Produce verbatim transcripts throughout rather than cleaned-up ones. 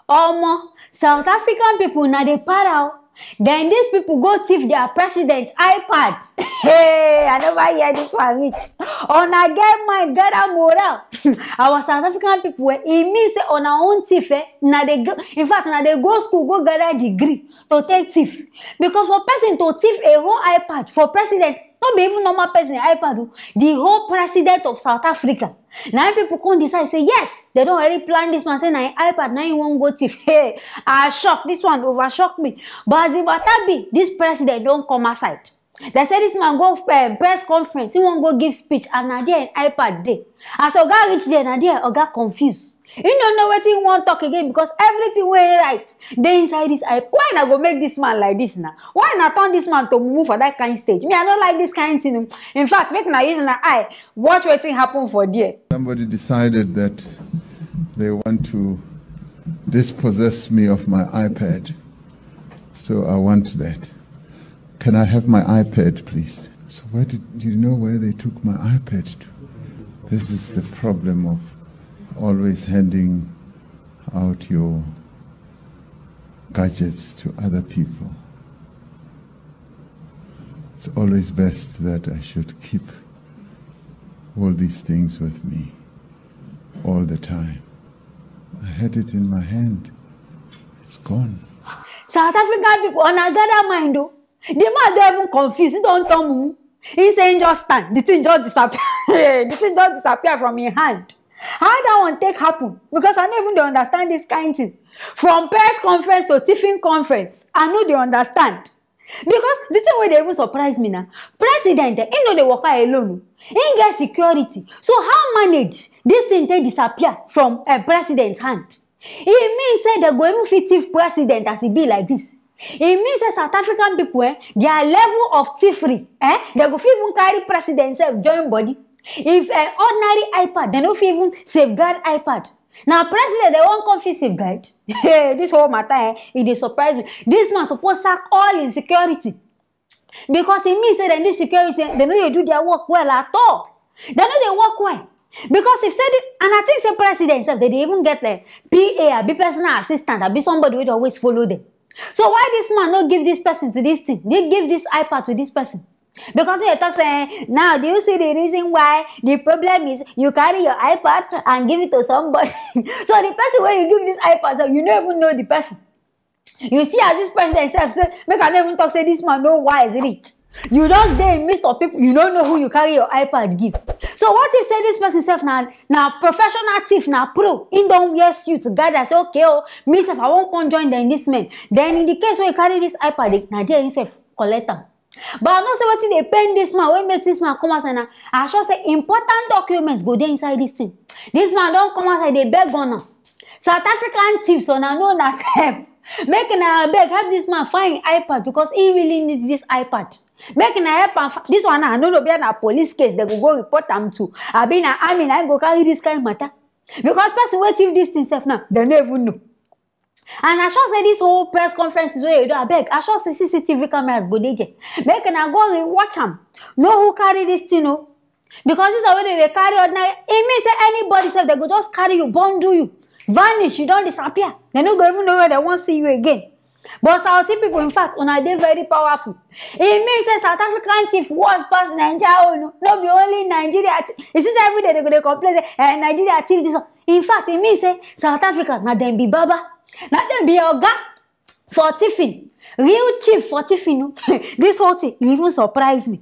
Omo, South African people na dey para o. Then these people go thief their president iPad. Hey, I never hear this one reach. Una get mind, gather morale. Our South African people, eh, e mean say una own thief, eh, na dey go, in fact, na dey go school, go gather degree to take thief. Because for person to thief a whole iPad for president, no be even normal person iPad o, the whole president of South Africa. Na im people come decide say yes, they don already plan this one, say na im iPad na im wan go thief. Hey, I shock, this one overshock me. But as the matter be, this president don come outside. They say this man go, um, press conference, he wan go give speech, and na there im iPad dey. As oga reach there, na there oga confuse. He no know wetin he wan talk again, because everything wey he write dey inside this iPad. Why una go make this man like this now? Why una turn this man to mumu for that kind stage? Me, I no like this kind thing o. In fact, make una use una eye watch wetin happen for there. Somebody decided that they want to dispossess me of my iPad. So I want that. Can I have my iPad, please? So where did you know where they took my iPad to? This is the problem of always handing out your gadgets to other people. It's always best that I should keep all these things with me all the time. I had it in my hand. It's gone. South African people, una gather mind o. The man don even confuse, he don turn mumu. He say he just stand, the thing just disappear. The thing just disappear from him hand. How that one take happen? Because I no even dey understand this kind thing. From press conference to tiffin conference, I no dey understand. Because the thing wey dey even surprise me na, president, eh, he no dey waka alone o. He get security. So how manage this thing take disappear from, eh, president hand? E mean say dem go even fit thief president as e be like this. E mean say South African people, eh, their level of thievery, eh, dem go fit even carry president sef join body. If, eh, ordinary iPad, dem no fit even safeguard iPad. Na president dem wan come fit safeguard? Hey, this whole matter, eh, e dey surprise me. This man suppose sack all im security. Because e mean say dem, this security, eh, dem no dey do their work well at all. Dem no dey work well. Because if say the, and I think say president sef, dem dey even get, like, P A abi personal assistant, abi somebody wey dey always follow dem. So why this man no give this person to this thing? Dey give this iPad to this person. Because he dey talk say, eh, now, do you see the reason why the problem is you carry your iPad and give it to somebody? So the person wey you give this iPad, so you no even know the person. You see, as this president sef say, make I no even talk say this man no wise reach. You just dey in midst of people, you no know who you carry your iPad give. So what if say this person sef na, na professional thief, na pro? He don wear suit, gather say, okay o, me sef, I wan come join dem, this man. Then in the case wey he carry this iPad, na there he sef collect am. But I know say wetin dey pain this man, wey make this man come outside na, I sure say important documents go dey inside this thing. This man don come outside dey beg on us. South African thieves, una know una sef. Make una abeg help this man find him iPad, because he really need this iPad. Make una help am fi-, this one now, I no know, be na police case dem go go report am to. Abi na army na im go carry this kind matter. Because person wey thief this thing sef now, dem no even know. And I sure say this whole press conferences wey you do, abeg, I sure say C C T V cameras go dey there. Make una go re-watch am. Know who carry this thing o. Because this one wey dem dey carry ordinary, e mean say anybody sef, dem go just carry you, bundle you, vanish, you don disappear. Dem no go even know where dem wan see you again. But Saudi people, in fact, una dey very powerful. E mean say South African thief worse pass Naija own o. No be only Nigeria thi-, you see say every day dem go dey complain say, eh, Nigeria thief this one. In fact, e mean say South Africa, na dem be baba. Na dem be oga for tiffin. Real chief for tiffin o. This whole thing, e even surprise me.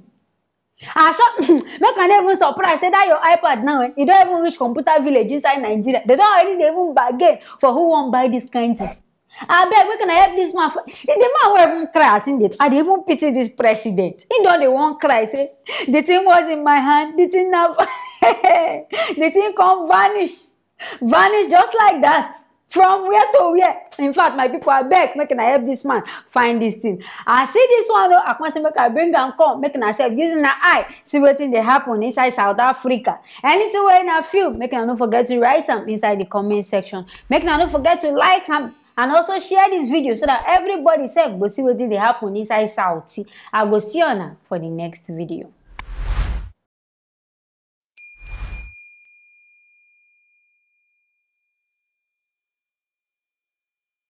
I sure, make I no even surprise say that your iPad now, eh, e don even reach computer village inside Nigeria. Dem don already dey even bargain for who wan buy this kind thing. Abeg, make una help this man. Fi-, the man wey even cry as him dey, I dey even pity this president. He don dey wan cry say, the thing was in my hand, the thing na, the thing come vanish, vanish just like that. From where to where? In fact, my people, abeg, make una help this man find this thing. I see this one o, I come say make I bring am come, make una sef use una eye see wetin dey happen inside South Africa. Anything wey una feel, make una no forget to write am inside the comment section. Make una no forget to like am and also share this video so that everybody sef go see wetin dey happen inside Saudi. I go see una for the next video.